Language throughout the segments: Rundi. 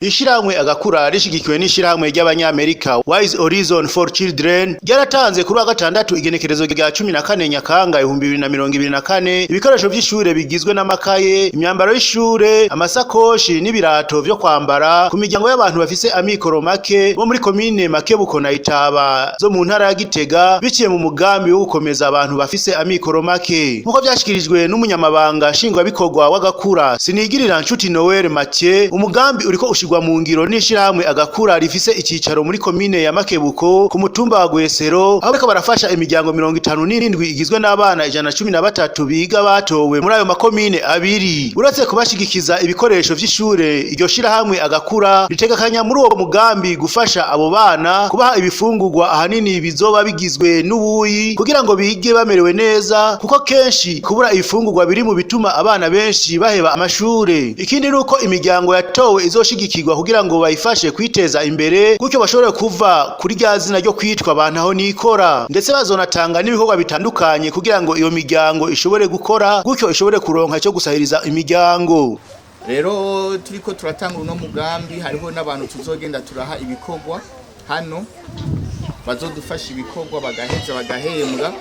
Ishirahamwe Agakura rishigikiwe n'ishirahamwe ry'Abanyamerika Wise Horizon for Children ryaratanze kuri wa gatandatu, igenekerezo rya 14 Nyakanga 2024, ibikoresho vy'ishure bigizwe n'amakaye, imyambaro y'ishure, amasakoshi n'ibirato vyo kwambara ku miryango y'abantu bafise amikoro make bo muri komine Makebuko na Itaba zo mu ntara ya Gitega, biciye mu mugambi wo gukomeza abantu bafise amikoro make, nk'uko vyashikirijwe n'umunyamabanga nshingwabikorwa w'Agakura, Sinigirira Nshuti Noel Mathieu. Umugambi uriko ushirwa mu ngiro n'ishirahamwe Agakura rifise icicaro muri komine ya Makebuko ku mutumba wa Gwesero, aho bariko barafasha imiryango 57 igizwe n'abana 113 biga batowe muri ayo makomine abiri. Uretse kubashigikiza ibikoresho vy'ishure, iryo shirahamwe Agakura ritegekanya muri uwo mugambi gufasha abo bana kubaha ibifungurwa, ahanini bizoba bigizwe n'ubuyi, kugira ngo bige bamerewe neza, kuko kenshi kubura ibifungurwa biri mu bituma abana benshi baheba amashure. Ikindi nuko imiryango yatowe izoshigikirwa kugira ngo bayifashe kwiteza imbere, gutyo bashobore kuva kuri rya zina ryo kwitwa abantu aho nikora. Ndetse bazonatanga n'ibikorwa bitandukanye kugira ngo iyo miryango ishobore gukora, gutyo ishobore kuronka ico gusahiriza imiryango. Rero turiko turatanga uno mugambi, hariho n'abantu tuzogenda turaha ibikorwa hano, bazodufasha ibikorwa bagaheza bagahembwa.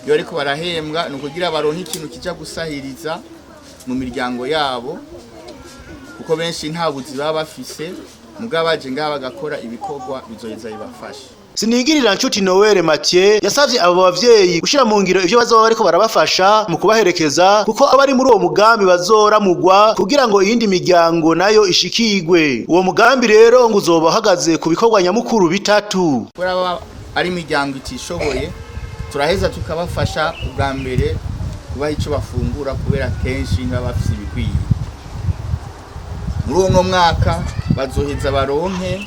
Iyo ariko barahembwa ni ukugira baronke ikintu kija gusahiriza mu miryango yabo, kuko benshi nta buzi baba bafise, mugabo baje ngaha bagakora ibikorwa bizoheza bibafasha. Sinigirira Nshuti Noel Mathieu yasavye abo bavyeyi gushira mu ngiro ivyo bazoba bariko barabafasha mu kubaherekeza, kuko abari muri uwo mugambi bazoramugwa kugira ngo iyindi miryango nayo ishikigwe. Uwo mugambi rero ngo uzoba uhagaze ku bikorwa nyamukuru bitatu. Kubera baba ari imiryango itishoboye, turaheza tukabafasha ubwa mbere kubaha ico bafungura, kubera kenshi ntibaba bafise ibikwiye. Muri uno mwaka bazoheza baronke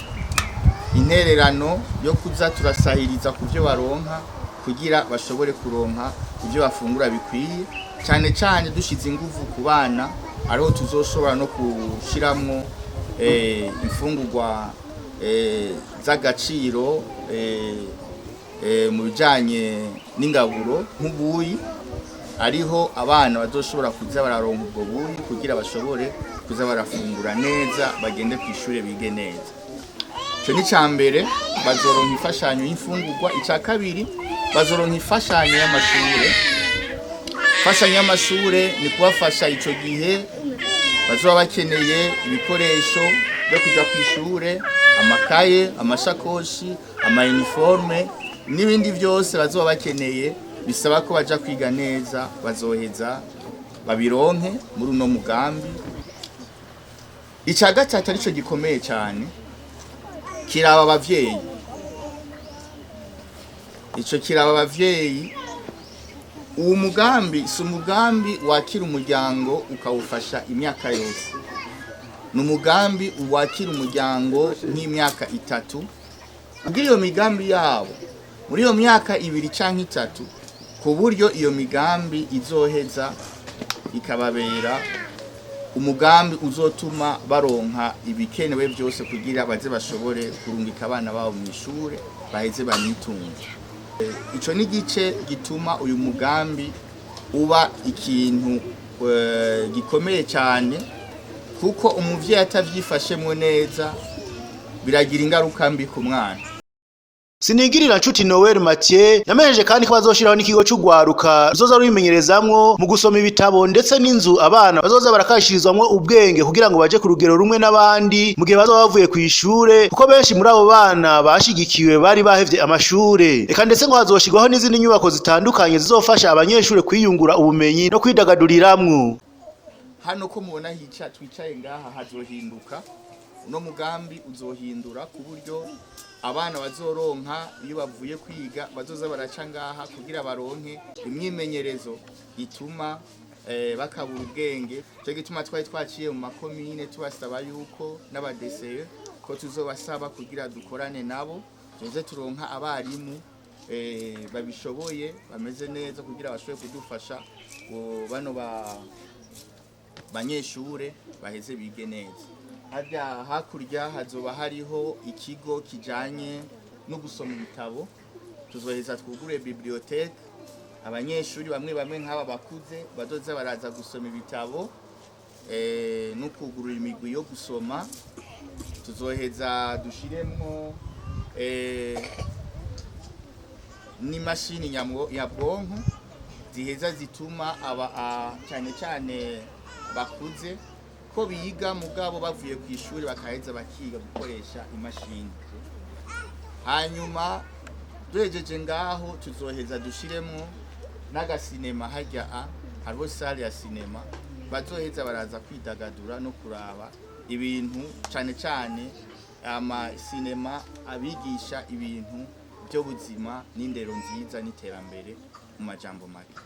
intererano yo kuza turasahiriza ku byo baronka, kugira bashobore kuronka ibyo bafungura bikwiye, cyane cyane dushize ingufu ku bana, ariho tuzoshobora no gushiramwo imfungurwa z'agaciro mu bijanye n'ingaburo nk'ubuyi, ariho abana bazoshobora kuza bararonka ubwo buyi kugira bashobore kuza barafungura neza, bagende ku ishure bige neza. Ico ni ca mbere, bazoronka imfashanyo y'imfungurwa. Ica kabiri, bazoronka imfashanyo y'amashure. Imfashanyo y'amashure ni kubafasha ico gihe bazoba bakeneye ibikoresho byo kuja ku ishure, amakaye, amashakoshi, ama uniforme n'ibindi byose bazoba bakeneye bisaba ko baja kwiga neza, bazoheza babironke muri uno mugambi. Ica gatatu, arico gikomeye cyane, kiraba abavyeyi. Ico kiraba abavyeyi. Uwo mugambi si umugambi wakira umuryango ukawufasha imyaka yose, ni umugambi wakira umuryango nk'imyaka 3, kugira iyo migambi yabo muri iyo myaka 2 canke 3, ku buryo iyo migambi izoheza ikababera umugambi uzotuma baronka ibikenewe byose kugira baze bashobore kurungika abana babo mu ishure, baheze banitunge. Ico ni igice gituma uyu mugambi uba ikintu gikomeye cyane, kuko umuvyeyi atavyifashemwo neza biragira ingaruka mbi ku mwana. Sinigirira Nshuti Noel Mathieu yamenyeje kandi ko bazoshiraho n'ikigo c'ugwaruka ruzoza rubimenyerezamwo mu gusoma ibitabo, ndetse n'inzu abana bazoza barakashirizwamwo ubwenge kugira ngo baje ku rugero rumwe n'abandi mu gihe bazoba bavuye kw'ishure, kuko benshi muri abo bana bashigikiwe bari bahevye amashure. Eka ndetse ngo hazoshirwaho n'izindi nyubako zitandukanye zizofasha abanyeshure kwiyungura ubumenyi no kwidagaduriramwo. Hano ko mubona hica twicaye ngaha hazohinduka. Uno mugambi uzohindura ku buryo abana bazoronka iyo bavuye kwiga bazoza baraca ngaha kugira baronke imyimenyerezo ituma bakabura ubwenge. Cyo gituma twari twaciye mu makomine tubasaba yuko n'abadeseye ko tuzobasaba kugira dukorane nabo, tuze turonka abarimu babishoboye, bameze neza, kugira bashobore kudufasha ngo bano ba banyeshure baheze bige neza. Harya hakurya hazoba hariho ikigo kijanye no gusoma ibitabo, tuzoheza twugure bibliothèque, abanyeshuri bamwe bamwe nk'aba bakuze bazoza baraza gusoma ibitabo. no kugurura imigwi yo gusoma. Tuzoheza dushiremwo n'imashini nyabwonko ziheza zituma aba cyane cyane bakuze ko biga mugabo bavuye ku ishuri bakaheza bakiga gukoresha imashini. Hanyuma duhejeje ngaho, tuzoheza dushiremwo n'agasinema hajya a hariho salle ya cinéma, bazoheza baraza kwidagadura no kuraba ibintu, cyane cyane amasinema abigisha ibintu by'ubuzima n'indero nziza n'iterambere mu majambo make.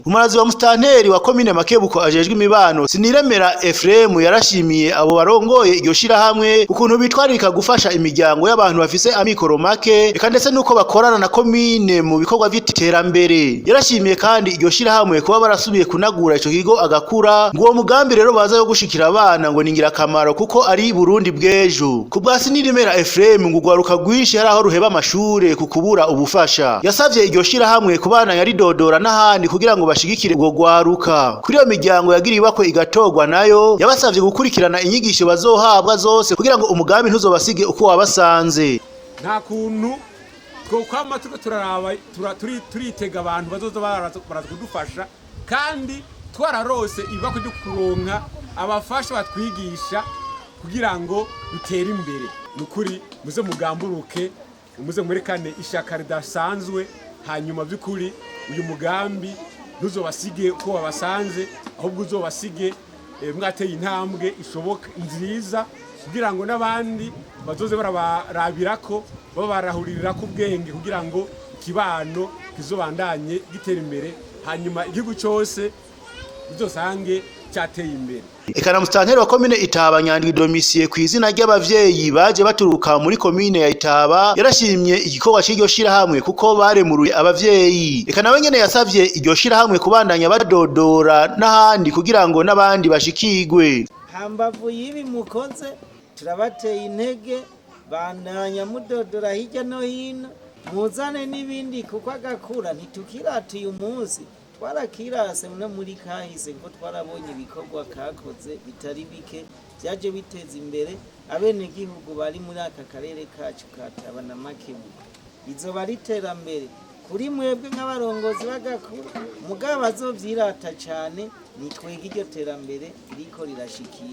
Umurazi wa mustanteri wa komine Makebuko ajejwe imibano, Siniremera Efremu, yarashimiye abo barongoye iryo shirahamwe ukuntu bitwarika gufasha imiryango y'abantu bafise amikoro make, eka ndetse nuko bakorana na komine mu bikorwa vy'iterambere. Yarashimiye kandi iryo shirahamwe kuba barasubiye kunagura ico kigo Agakura. Ngo uwo mugambi rero baza yo gushikira abana ngo ni ingirakamaro kuko ari Burundi bw'ejo. Ku bwa Siniremera Efremu, ngo urwaruka rwinshi hari aho ruheba amashure ku kubura ubufasha. Yasavye iryo shirahamwe kubana yaridodora n'ahandi kugira ngo bashigikire ubwo rwaruka. Kuri iyo miryango yagiriye ibakwe igatorwa nayo, yabasavye gukurikirana inyigisho bazohabwa zose kugira ngo umugambi ntuzobasige uko wabasanze. Nta kuntu twokwama turiko turaraba turitega abantu bazoza baraza kudufasha kandi twararose ibako ryo kuronka abafasha batwigisha kugira ngo dutere imbere. Ni ukuri muze mugamburuke, muze mwerekane ishaka ridasanzwe, hanyuma by'ukuri uyu mugambi ntuzobasige uko wabasanze, ahubwo uzobasige mwateye intambwe ishoboka nziza kugira ngo n'abandi bazoze barabarabirako, babarahurirako ubwenge, kugira ngo ikibano kizobandanye gitera imbere, hanyuma igihugu cyose bizosange cyateye imbere. Eka na mustanteri wa komine Itaba, Nyandwi Domisiye, ku izina ry'abavyeyi baje baturuka muri komine ya Itaba, yarashimye igikorwa c'iryo shirahamwe kuko baremuruye abavyeyi. Eka nawe nyene yasavye iryo shirahamwe kubandanya badodora n'ahandi kugira ngo n'abandi bashikigwe. Hambavu y'ibi mukoze, turabateye intege, bandanya mudodora hirya no hino, muzane n'ibindi, kuko Agakura ntitukirata uyu munsi, twarakirase no muri kahise, ko twarabonye ibikorwa kakoze bitari bike byaje biteza imbere abenegihugu bari muri aka karere kacu ka Taba na Makebuko. Izoba ari iterambere kuri mwebwe nk'abarongozi b'Agakura, mugabo bazovyirata cane ni twebwe iryo terambere ririko rirashikira.